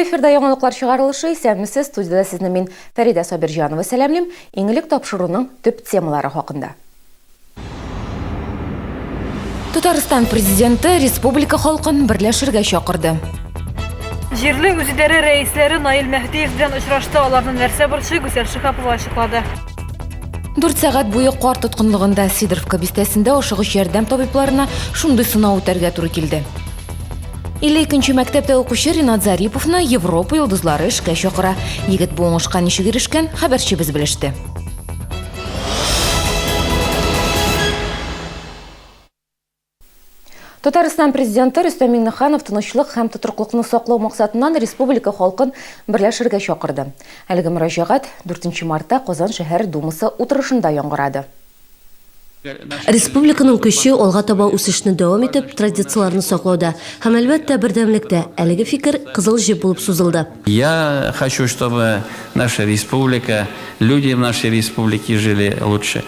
Туры эфирда яңалыклар чыгарылышы. Исәнмесез, студиядә сезне мин Фәридә Сабирҗанова сәламлим. Иң элек тапшыруның төп темалары хакында. Татарстан президенты республика халкын берләшергә чакырды. Җирле үзидарә рәисләре Наил Мәһдиев белән очрашты. Аларны нәрсә борчый, Гүзәл Шиһапова ачыклады. Дүрт сәгать буе кар тоткынлыгында Сидоровка бистәсендә ашыгыч ярдәм табибларына шундый сынау үтәргә туры килде. 52 нче мәктәптә укучы Ринат Зариповны Европа йолдызлары эшкә чакыра. Егет бу уңышка ничек ирешкән, хәбәрчебез белеште. Татарстан президенты Рөстәм Миңнеханов тынычлык һәм тотрыклыкны саклау максатыннан республика халкын берләшергә чакырды. Әлеге мөрәҗәгать 4 мартта Казан шәһәр Думасы утырышында яңгырады. Республиканың көче, алга таба үсешне дәвам итеп, традицияләрне саклауда һәм, әлбәттә, бердәмлектә. Әлеге фикер кызыл җеп булып сузылды. Я хочу, чтобы наша республика, люди в нашей республике жили лучше.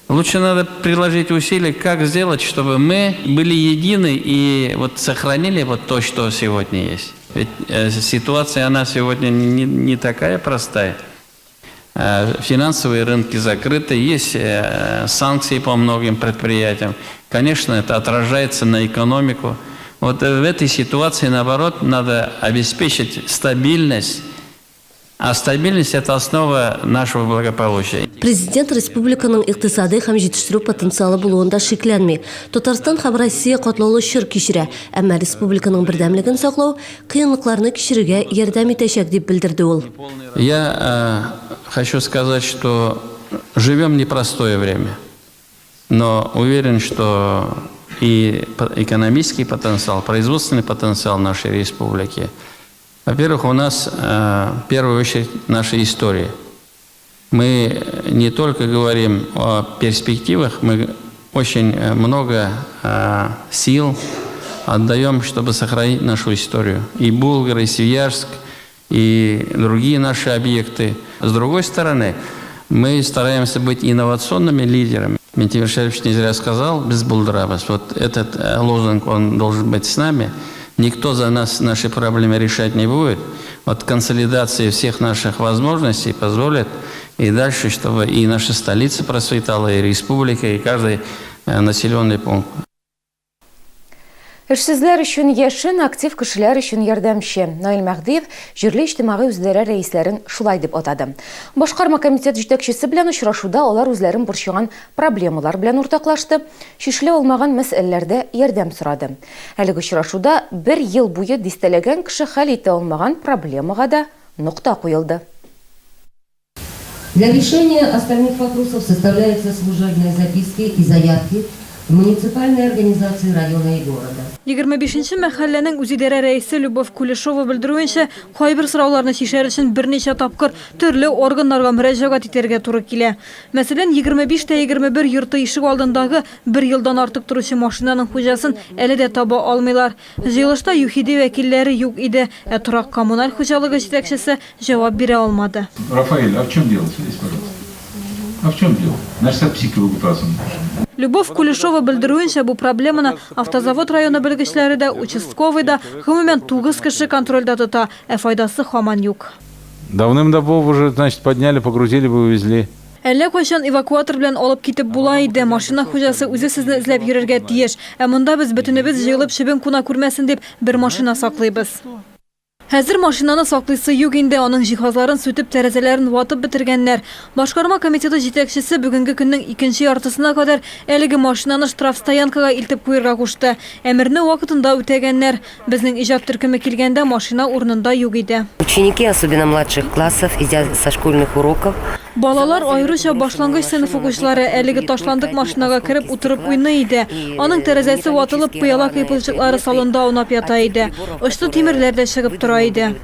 Лучше надо приложить усилия, как сделать, чтобы мы были едины и вот сохранили вот то, что сегодня есть. Ведь э, ситуация, она сегодня не, не такая простая. Э, финансовые рынки закрыты, есть э, санкции по многим предприятиям. Конечно, это отражается на экономику. Вот в этой ситуации, наоборот, надо обеспечить стабильность а стабильность – это основа нашего благополучия. Президент республиканың икътисадый һәм җитештерү потенциалы булуында шикләнми. Татарстан һәм Россия катлаулы чор кичерә, әмма республиканың бердәмлеген саклау кыенлыкларны кичерергә ярдәм итәчәк, дип белдерде ул. Я хочу сказать, что живем непростое время, но уверен, что и экономический потенциал, производственный потенциал нашей республики – во-первых, у нас э, в первую очередь наша история. Мы не только говорим о перспективах, мы очень э, много э, сил отдаем, чтобы сохранить нашу историю. И Булгар, и Свияжск, и другие наши объекты. С другой стороны, мы стараемся быть инновационными лидерами. Минтимер Шарипович не зря сказал, без булдырабыз. Вот этот лозунг, он должен быть с нами. Никто за нас наши проблемы решать не будет. Вот консолидация всех наших возможностей позволит и дальше, чтобы и наша столица процветала, и республика, и каждый э, населенный пункт. Эшсезләр өчен яшен, актив кешеләр өчен ярдәмче. Наил Мәһдиев җирле иҗтимагый үзидарә рәисләрен шулай дип атады. Башкарма комитет җитәкчесе белән очрашуда алар үзләрен борчыган проблемалар белән уртаклашты, чишелә алмаган мәсьәләләрдә ярдәм сорады. Әлеге очрашуда бер ел буе дистәләгән кеше хәл итә алмаган проблемага да нокта куелды. Для решения остальных вопросов составляются служебные записки и заявки в муниципальные организации района и города. 25 нче мәхәлләнең үзидарә рәисе Любовь Кулешова белдерүенчә, кайбер сорауларны чишәр өчен берничә тапкыр төрле органнарга мөрәҗәгать итәргә туры килә. Мәсәлән, 25 тә 21 йорты ишек алдындагы бер елдан артык торучы машинаның хуҗасын әле дә таба алмыйлар. Җыелышта ЮХИДИ вәкилләре юк иде, ә торак-коммуналь хуҗалыгы җитәкчесе җавап бирә алмады. Рафаэль, а в чем дело? Садись, пожалуйста. А в чем дело? Нәрсә псих кебек утырасың? Любовь Кулешова белдерүенчә, бу проблеманы Автозавод районы белгечләре дә, участковый да, гомумән, тугыз кеше контрольдә тота, ә файдасы һаман юк. Давным-давно уже, значит, подняли, погрузили бы, увезли. Әллә кайчан эвакуатор белән алып китеп була иде, машина хуҗасы үзе сезне эзләп йөрергә тиеш. Ә монда без бөтенебез җыелып чебен куна күрмәсен дип бер машина саклыйбыз. Хәзер машинаны саклыйсы юк инде, аның җиһазларын сүтеп, тәрәзәләрен ватып бетергәннәр. Башкарма комитеты җитәкчесе бүгенге көннең икенче яртысына кадәр әлеге машинаны штрафстоянкага илтеп куерга кушты. Әмерне вакытында үтәгәннәр. Безнең иҗат төркеме килгәндә машина урынында юк иде. Ученики, особенно младших классов, идя со школьных уроков, Балалар, аеруча башлангыч сыйныф укучылары, әлеге ташландык машинага кереп утырып уйный иде. Аның тәрәзәсе ватылып, пыяла кыйпылчыклары салонда аунап ята иде. Очлы тимерләр дә чыгып тора иде.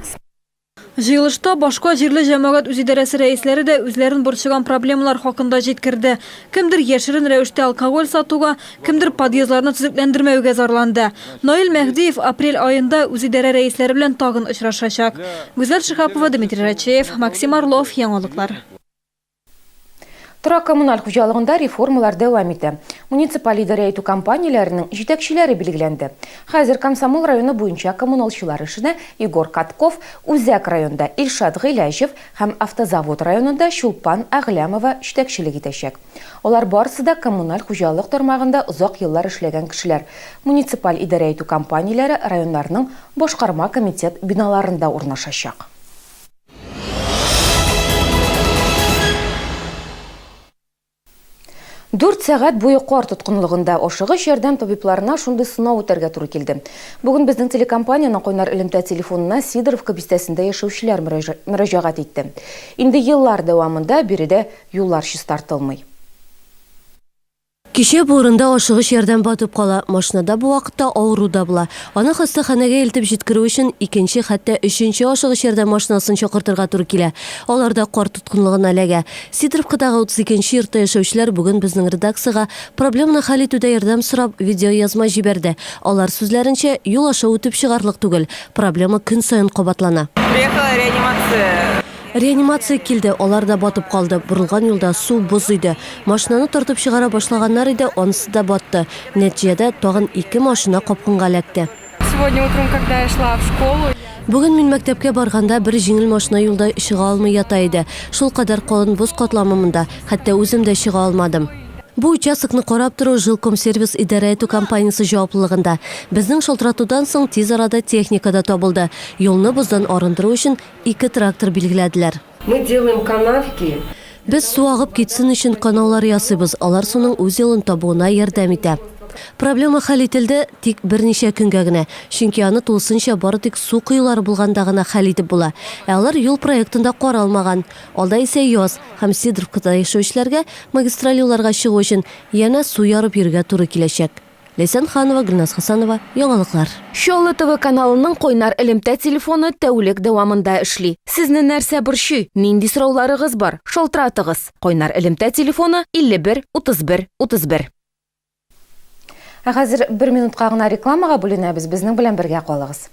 Җыелышта башка җирле җәмәгать үзидарәсе рәисләре дә үзләрен борчыган проблемалар хакында җиткерде. Кемдер яшерен рәвештә алкоголь сатуга, кемдер подъездларны төзекләндермәүгә зарланды. Наил Мәһдиев апрель аенда үзидарә рәисләре белән тагын очрашачак. Гүзәл Шиһапова, Дмитрий Рачеев, Максим Орлов, Яңалыклар. Торак-коммуналь хуҗалыгында реформалар дәвам итә. Муниципаль идарә итү компанияләренең җитәкчеләре билгеләнде. Хәзер Комсомол районы буенча коммуналчылар эшенә Егор Катков, Үзәк районда Илшат Гыйләҗев һәм Автозавод районында Чулпан Әгъләмова җитәкчелек итәчәк. Алар барысы да коммуналь хуҗалык тармагында озак еллар эшләгән кешеләр. Муниципаль идарә итү компанияләре районнарның башкарма комитет биналарында урнашачак. Дүрт сәгать буе кар тоткынлыгында ашыгыч ярдәм табибларына шундый сынау үтәргә туры килде. Бүген безнең телекомпаниянең кайнар элемтә телефонына Сидоровка бистәсендә яшәүчеләр мөрәҗәгать итте. Инде еллар дәвамында биредә юллар чистартылмый. Кичә бу урында ашыгыч ярдәм батып кала. Машинада бу вакытта авыру да була. Аны хастаханәгә илтеп җиткерү өчен икенче, хәтта өченче ашыгыч ярдәм машинасын чакыртырга туры килә. Алар да кар тоткынлыгына эләгә. Сидоровкадагы 32 нче йортта яшәүчеләр бүген безнең редакциягә проблеманы хәл итүдә ярдәм сорап, видеоязма җибәрде. Алар сүзләренчә, юл аша үтеп чыгарлык түгел. Проблема көн саен кабатлана. Приехала реанимация. Реанимация килде, алар да батып калды. Борылган юлда су, боз иде. Машинаны тартып чыгара башлаганнар иде, анысы да батты. Нәтиҗәдә, тагын ике машина капкынга эләкте. Сегодня утром, когда я шла в школу, я. Бүген мин мәктәпкә барганда, бер җиңел машина юлда чыга алмый ята иде. Шулкадәр калын боз катламы монда, хәтта үзем дә чыга алмадым. Бу участокны карап тору Жилкомсервис идарә итү компаниясе җаваплылыгында. Безнең шалтыратудан соң тиз арада техника да табылды. Юлны боздан арындыру өчен Ике трактор билгеләделәр. Мы делаем канавки. Без су агып китсен өчен канаулар ясыйбыз, алар суның үз юлын табуына ярдәм итә. Проблема хәл ителде, тик берничә көнгә генә, чөнки аны тулысынча бары тик су коелары булганда гына хәл итеп була. Ә алар юл проектында каралмаган. Алда исә яз, һәм Сидоровкада яшәүчеләргә магистраль юлларга чыгу өчен янә су ярып йөрергә туры киләчәк. Ләйсән Ханова, Гөлназ Хасанова, Яңалыклар. Чаллы ТВ каналының кайнар элемтә телефоны тәүлек дәвамында эшли. Сезне нәрсә борчый, нинди сорауларыгыз бар, шалтыратыгыз. Кайнар элемтә телефоны 51 31 31. Ә хәзер бер минутка гына рекламага бүленәбез, безнең белән бергә калыгыз.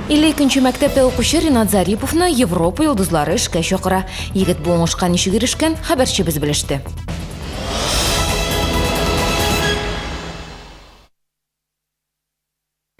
52 нче мәктәптә укучы Ринат Зариповны Европа йолдызлары эшкә чакыра. Егет бу уңышка ничек ирешкән, хәбәрчебез белеште.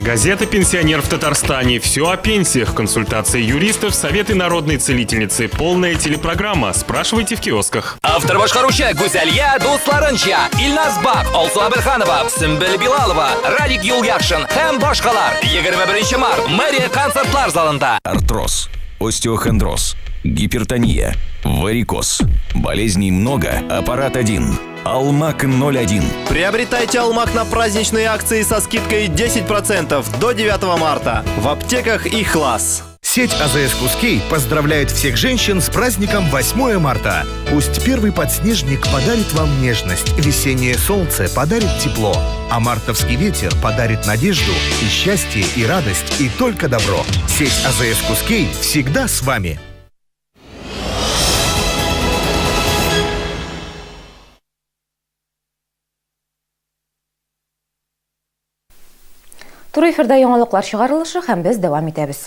Газета «Пенсионер в Татарстане». Все о пенсиях, консультации юристов, советы народной целительницы. Полная телепрограмма. Спрашивайте в киосках. Автор башкаручы Гүзәлия дусларынча Илназ Бак, Алсу Әбелханова, Сөмбел Билалова, Радик Юлъякшин һәм башкалар. 21 март Мэрия концертлар залында. Артроз, остеохондроз, гипертония, варикоз. Болезней много, аппарат один. Алмак 01. Приобретайте Алмак на праздничные акции со скидкой 10% до 9 марта в аптеках и Хлас. Сеть АЗС Кускей поздравляет всех женщин с праздником 8 марта. Пусть первый подснежник подарит вам нежность, весеннее солнце подарит тепло, а мартовский ветер подарит надежду и счастье, и радость, и только добро. Сеть АЗС Кускей всегда с вами. Туры эфирда яңалыклар чыгарылышы һәм без дәвам итәбез.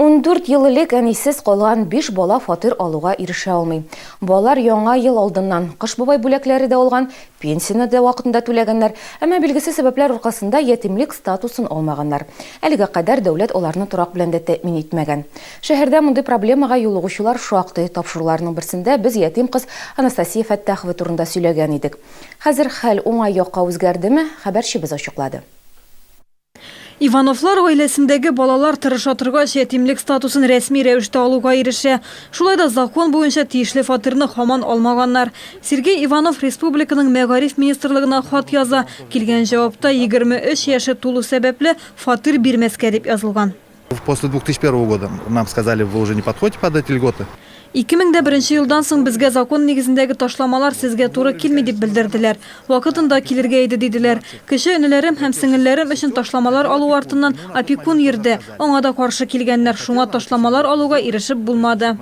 14 ел элек әнисез калган 5 бала фатир алуга ирешә алмый. Балалар яңа ел алдыннан Кыш бабай бүләкләре дә алган, пенсияне дә вакытында түләгәннәр, әмма билгесез сәбәпләр аркасында ятимлек статусын алмаганнар. Әлегә кадәр дәүләт аларны торак белән дә тәэмин итмәгән. Шәһәрдә мондый проблемага юлыгучылар шактый. Тапшыруларның берсендә без ятим кыз Анастасия Фәттахова турында сөйләгән идек. Хәзер хәл уңай якка үзгәрдеме, хәбәрчебез ачыклады. Ивановлар гаиләсендәге балалар тырыша торгач, ятимлек статусын рәсми рәвештә алуга ирешә. Шулай да закон буенча тиешле фатирны һаман алмаганнар. Сергей Иванов республиканың мәгариф министрлыгына хат яза. Килгән җавапта 23 яше тулу сәбәпле, фатир бирмәскә дип язылган. После 2001 года нам сказали, вы уже не подходите под эти льготы. 2001 елдан соң безгә закон нигезендәге ташламалар сезгә туры килми дип белдерделәр. Вакытында килергә иде диделәр. Кече энеләрем һәм сеңелләрем өчен ташламалар алу артыннан опекун йөрде. Аңа да каршы килгәннәр, шуңа ташламалар алуга ирешеп булмады.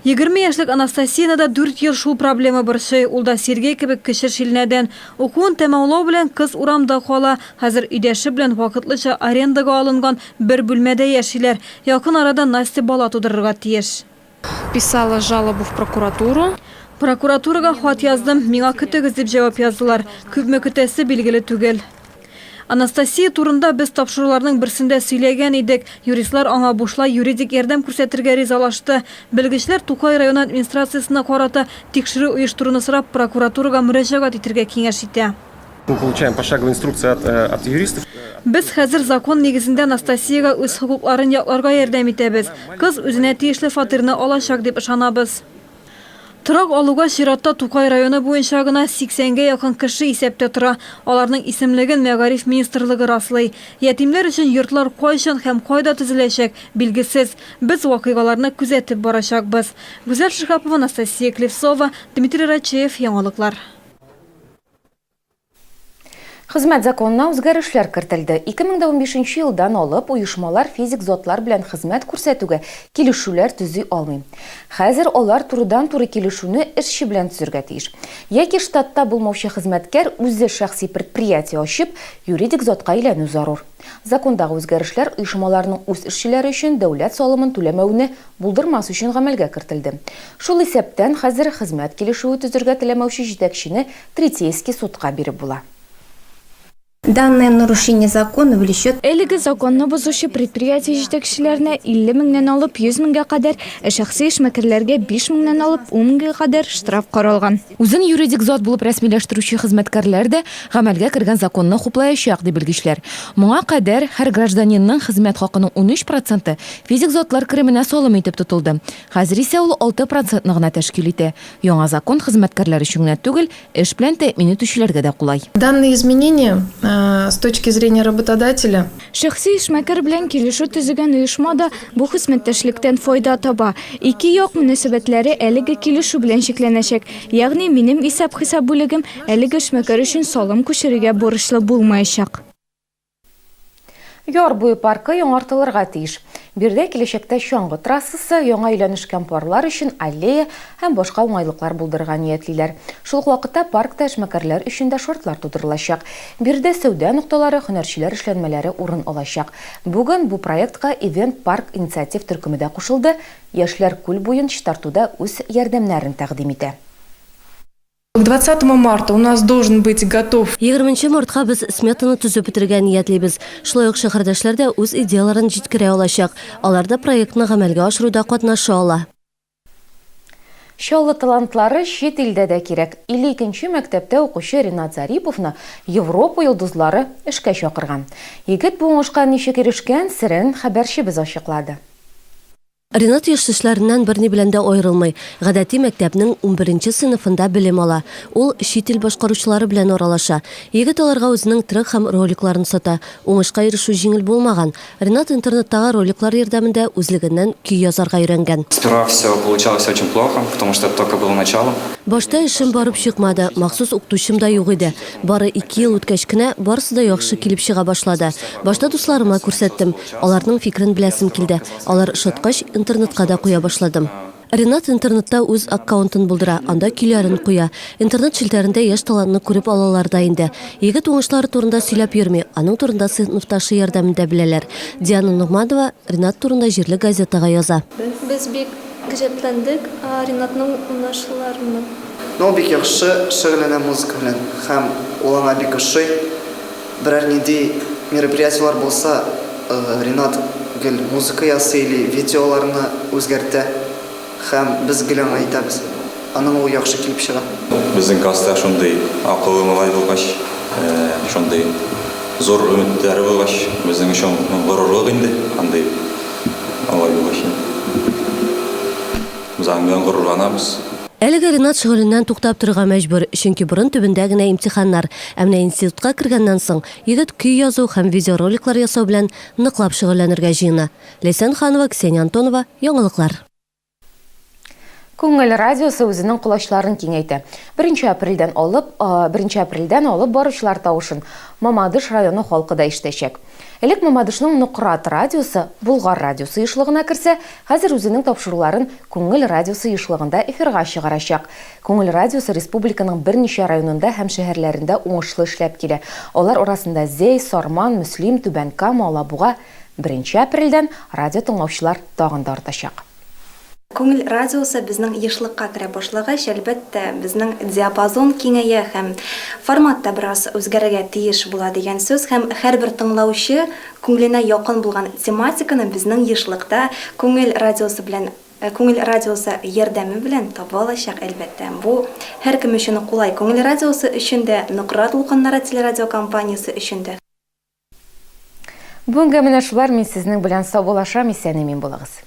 20 яшьлек Анастасияне дә дүрт ел шул проблема борчый. Ул да Сергей кебек Кече Шилнәдән. Укуын тәмамлау белән кыз урамда кала. Хәзер өйдәше белән вакытлыча арендага алынган бер бүлмәдә яшиләр. Якын арада Настя бала тудырырга тиеш. Писала жалобу в прокуратуру. Прокуратурага хат яздым, миңа көтегез дип җавап яздылар. Күпме көтәсе билгеле түгел. Анастасия турында без тапшыруларның берсендә сөйләгән идек. Юристлар аңа бушлай юридик ярдәм күрсәтергә ризалашты. Белгечләр Тукай районы администрациясенә карата тикшерү оештыруны сорап прокуратурага мөрәҗәгать итергә киңәш итә. Мы получаем пошаговые инструкции от, э, от юристов. Без хәзер закон нигезендә Анастасиягә үз хокукларын якларга ярдәм итәбез. Кыз үзенә тиешле фатирны алачак дип ышанабыз. Торак алуга чиратта Тукай районы буенча гына 80 гә якын кеше исәптә тора. Аларның исемлеген Мәгариф министрлыгы раслый. Ятимнәр өчен йортлар кайчан һәм кайда төзеләчәк, билгесез. Без вакыйгаларны күзәтеп барачакбыз. Гүзәл Шиһапова, Анастасия Клевцова, Дмитрий Рачеев, Яңалыклар. Хезмәт законына үзгәрешләр кертелде. 2015 елдан алып оешмалар физик затлар белән хезмәт күрсәтүгә килешүләр төзи алмый. Хәзер алар турыдан-туры килешүне эшче белән төзергә тиеш. Яки штатта булмаучы хезмәткәр үзе шәхси предприятие ачып, юридик затка әйләнү зарур. Закондагы үзгәрешләр оешмаларның үз эшчеләре өчен дәүләт салымын түләмәүне булдырмас өчен гамәлгә кертелде. Шул исәптән, хәзер хезмәт килешүе төзергә теләмәүче җитәкчене третейский судка биреп була. Данное нарушение закона влечет. Әлеге законны бозучы предприятие җитәкчеләренә 50 меңнән алып 100 меңгә кадәр, ә шәхси эшмәкәрләргә 5 меңнән алып 10 меңгә кадәр штраф каралган. Үзен юридик зат булып рәсмиләштерүче хезмәткәрләр дә гамәлгә кергән законны хуплаячак, ди белгечләр. Моңа кадәр һәр гражданинның хезмәт хакының 13 проценты физик затлар кеременә салым итеп тотылды. Хәзер исә ул 6 процентны гына тәшкил итә. Яңа закон хезмәткәрләр өчен генә түгел, эш белән тәэмин итүчеләргә дә кулай. Данные изменения, с точки зрения работодателя. Шәхси эшмәкәр белән килешү төзегән оешма да бу хезмәттәшлектән файда таба. Ике як мөнәсәбәтләре әлеге килешү белән чикләнәчәк. Ягъни минем исәп-хисап бүлегем әлеге эшмәкәр өчен салым күчерергә бурычлы булмаячак. Яр буе паркы яңартылырга тиеш. Биредә киләчәктә чаңгы трассасы, яңа өйләнешкән парлар өчен аллея һәм башка уңайлыклар булдырырга ниятлиләр. Шул ук вакытта паркта эшмәкәрләр өчен дә шартлар тудырылачак. Биредә сәүдә нокталары, һөнәрчеләр эшләнмәләре урын алачак. Бүген бу проектка Ивент парк инициатив төркеме дә кушылды, яшьләр күл буен чистартуда үз ярдәмнәрен тәкъдим итә. К двадцатому марта у нас должен быть готов. Егерменче мартка без сметаны төзеп бетерергә ниятлибез. Шулай ук шәһәрдәшләр дә үз идеяләрен җиткерә алачак. Алар да проектны гамәлгә ашыруда катнаша ала. Чаллы талантлары чит илдә дә кирәк. 52 нче мәктәптә укучы Ринат Зариповны Европа йолдызлары эшкә чакырган. Егет бу уңышка ничек ирешкән, серен хәбәрчебез ачыклады. Ринат яшьтәшләреннән берни белән дә аерылмый. Гадәти мәктәпнең унберенче сыйныфында белем ала. Ул чит ил башкаручылары белән аралаша. Егет аларга үзенең трек һәм роликларын сата. Уңышка ирешү җиңел булмаган. Ринат интернеттагы роликлар ярдәмендә үзлегеннән көй язарга өйрәнгән. Сперва все получалось очень плохо, потому что это только было начало. Башта эшем барып чыкмады, махсус укытучым да юк иде. Бары ике ел үткәч кенә, барысы да яхшы килеп чыга башлады. Башта дусларыма күрсәттем. Аларның фикерен беләсем килде. Алар ошаткач, интернетка да куя башладым. Ринат интернетта үз аккаунтын булдыра, анда көйләрен куя. Интернет челтәрендә яшь талантны күреп алалар да инде. Егет уңышлары турында сөйләп йөрми, аның турында сыйныфташы ярдәмендә беләләр. Диана Ногманова Ринат турында җирле газетага яза. Без бик гаҗәпләндек Ринатның уңышларына. Ул бик яхшы шөгыльләнә музыка белән һәм ул аңа бик ошый. Берәр нинди мероприятиелар булса, Ринат гел музыка ясый или видеоларны үзгәртә һәм без гел аңа әйтәбез. Аның ул яхшы килеп чыга. Безнең класста шундый акыллы малай булгач, шундый зур өметләре булгач, безнең өчен горурлык инде андый малай булгач инде. Без аның белән горурланабыз. Әлегә Ринат шөгыленнән туктап торырга мәҗбүр, чөнки борын төбендә генә имтиханнар. Ә менә институтка кергәннән соң, егет көй язу һәм видеороликлар ясау белән ныклап шөгыльләнергә җыена. Ләйсән Ханова, Ксения Антонова, Яңалыклар. Күңел радиосы үзенең колачларын киңәйтә. Беренче апрельдән алып, беренче апрельдән алып баручылар тавышын Мамадыш районы халкы да ишетәчәк. Элек Мамадышның Нократ радиосы Болгар радиосы ешлыгына керсә, хәзер үзенең тапшыруларын Күңел радиосы ешлыгында эфирга чыгарачак. Күңел радиосы республиканың берничә районында һәм шәһәрләрендә уңышлы эшләп килә. Алар арасында Зәй, Сарман, Мөслим, Түбән Кама, Алабуга. Беренче апрельдән радио тыңлаучылар тагын да артачак. Күңел радиосы безнең ешлыкка керә башлагач, әлбәттә, безнең диапазон киңәя һәм формат та бераз үзгәрергә тиеш була дигән сүз һәм һәрбер тыңлаучы күңеленә якын булган тематиканы безнең ешлыкта Күңел радиосы белән Күңел радиосы ярдәме белән таба алачак, әлбәттә. Бу һәркем өчен кулай, Күңел радиосы өчен дә, Нократ дулкыннары телерадиокомпаниясе өчен дә. Бүгенгә менә шулар, мин сезнең белән саубуллашам, исән-имин булыгыз.